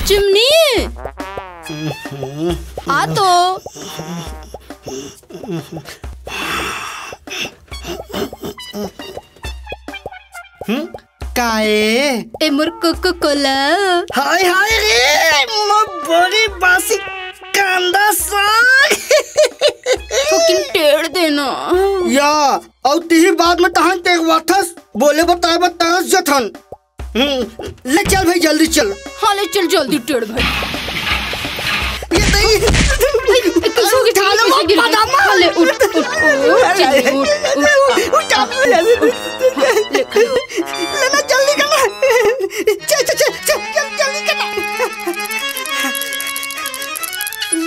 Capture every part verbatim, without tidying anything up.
Chimney, आ तो। हम्म? काए? ए मोर कोको कोला। हाय हाय रे, मोर बड़ी बासी कांदा साग। थोकिन टेढ़ देना। या, अउ तिही बात में तहन ते वाथस, बोले बताए बतास जथन। हम्म, ले चल भाई, जल्दी चल। हाँ, ले चल जल्दी, टेढ़ भाई। ये नहीं। ए, कैसे हो गया? उठा लो, कैसे गिर गया? पजामा। हाँ, ले, उठ, उठ, उठ, अरे, चल, अरे, उठ, उठ, उठा लो, उठ, अरे, उठ, उठ। हाँ, ले, ले ना, जल्दी कर ना। चल, चल, चल, चल, चल, जल्दी कर ना।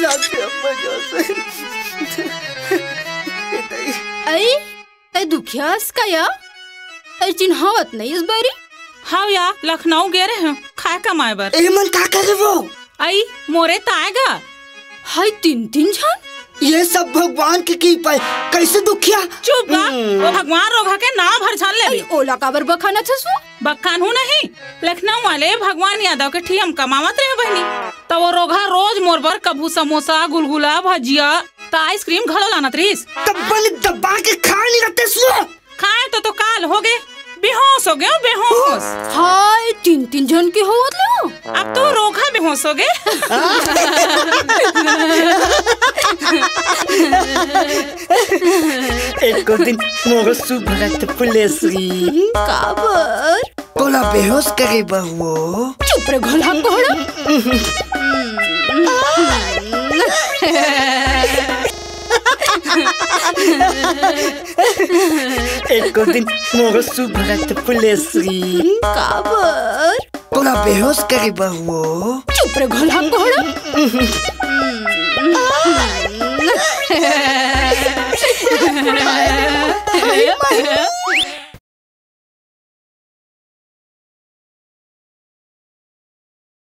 लाते अम्मा जोर से। ये नहीं। आई? तै दुखिया अस का या? तै चिन्हावत नहीं इस बारी? हाव या, लखनऊ गे रहे हंव खाए कमाए बर। ए मन का करे वो? आई, मोरे ताए गा। हाय, तीन तीन झन? ये सब भगवान के कृपा है। कैसे दुखिया? चुप गा, हम्म। वो भगवान रोघा के नाव भर झन लेबे। अरे, ओला काबर बखानत हस वो? बखानहूं नहीं, लखनऊ वाले भगवान यादव के ठिया म कमावत रहे बहिनी। त वो रोघा रोज मोर बर कभू समोसा, गुलगुला, भजिया, त आइसक्रीम घलो लानत रहिस। तब बने दबा के खा नहीं रहते सुआ। खाए तो, तो काल हो गए, बेहोश हो गए, बेहोश। हाय, तीन तीन झन के होवत लो। अब तो रोघा बेहोश हो गए। एको दिन मोर सुभरत फुलेसरी। काबर? तोला बेहोश करे बर वो। चुप रे घोलहा कोहड़ा। एको दिन मोर सुभरत फुलेसरी। काबर? तोला बेहोश करे बर वो। चुप रे घोलहा कोहड़ा।